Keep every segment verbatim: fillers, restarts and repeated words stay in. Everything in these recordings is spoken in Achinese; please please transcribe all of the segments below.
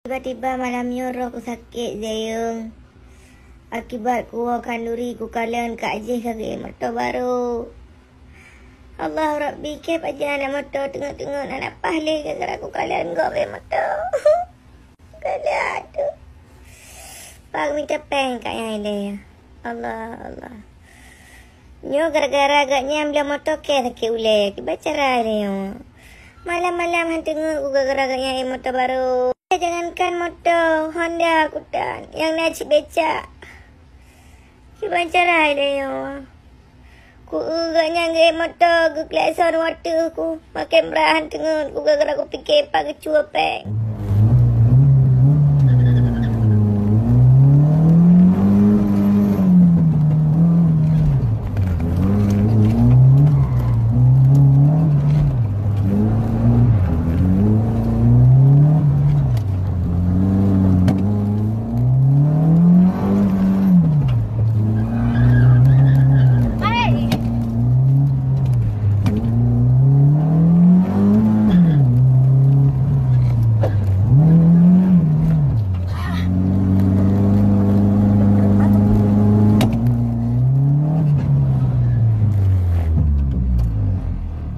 Tiba-tiba malam nyoe roh ku sakét, Zeyong. Akibat kuwoe khanduri kukalon kajih ka geuék moto barô. Allahu Rabbi, kép aja aneuk moto teungeut-teungeut hana paih lé gara-gara kukalon gob ék moto. Galak tu. Pak mita péng kat nyang ilée. Allah, Allah. Nyoe gara-gara gobnyan bloe moto kèe sakét ulée. Kiban cara lé nyoe. Malam-malam han teungeut ku gara-gara gobnyan ék moto barô. Jangankan moto, Honda kutan nyang na cit becak. Kiban cara lé nyoe. Ku eu gobnyan geuék moto, geuklakson watèe ku. Makai meurahan teungeut ku gara-gara kupike pat geucue péng.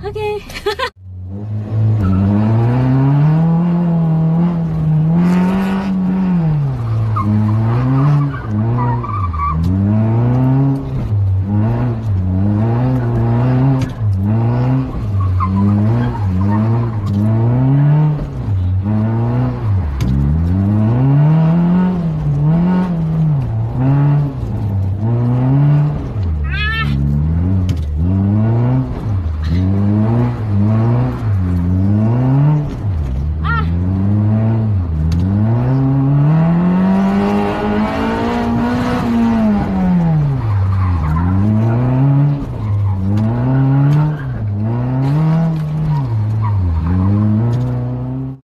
Oke.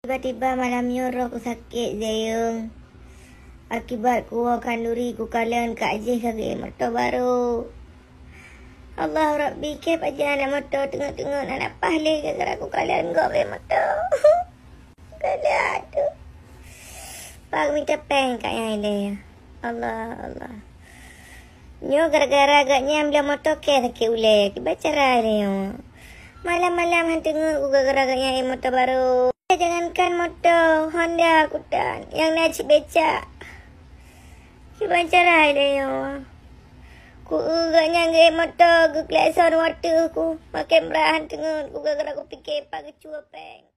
Tiba-tiba malam nyoe roh ku sakét, Zeyong. Akibat kuwoe khanduri kukalon kajih ka geuék moto barô. Allahu Rabbi, kép aja aneuk moto teungeut-teungeut hana paih lé gara-gara kukalon gob ék moto. Galak tu. Pak mita péng kat nyang ilée. Allah, Allah. Nyoe gara-gara gobnyan bloe moto kèe sakét ulée. Kiban cara lé nyoe. Malam-malam han teungeut ku gara-gara gobnyan ék moto barô. Jangankan moto, Honda kutan nyang na cit becak. Kiban cara lé nyoe. Ku eu gobnyan geuék moto, geuklakson watèe ku. Makai meurahan teungeut ku gara-gara kupike pat geucue péng.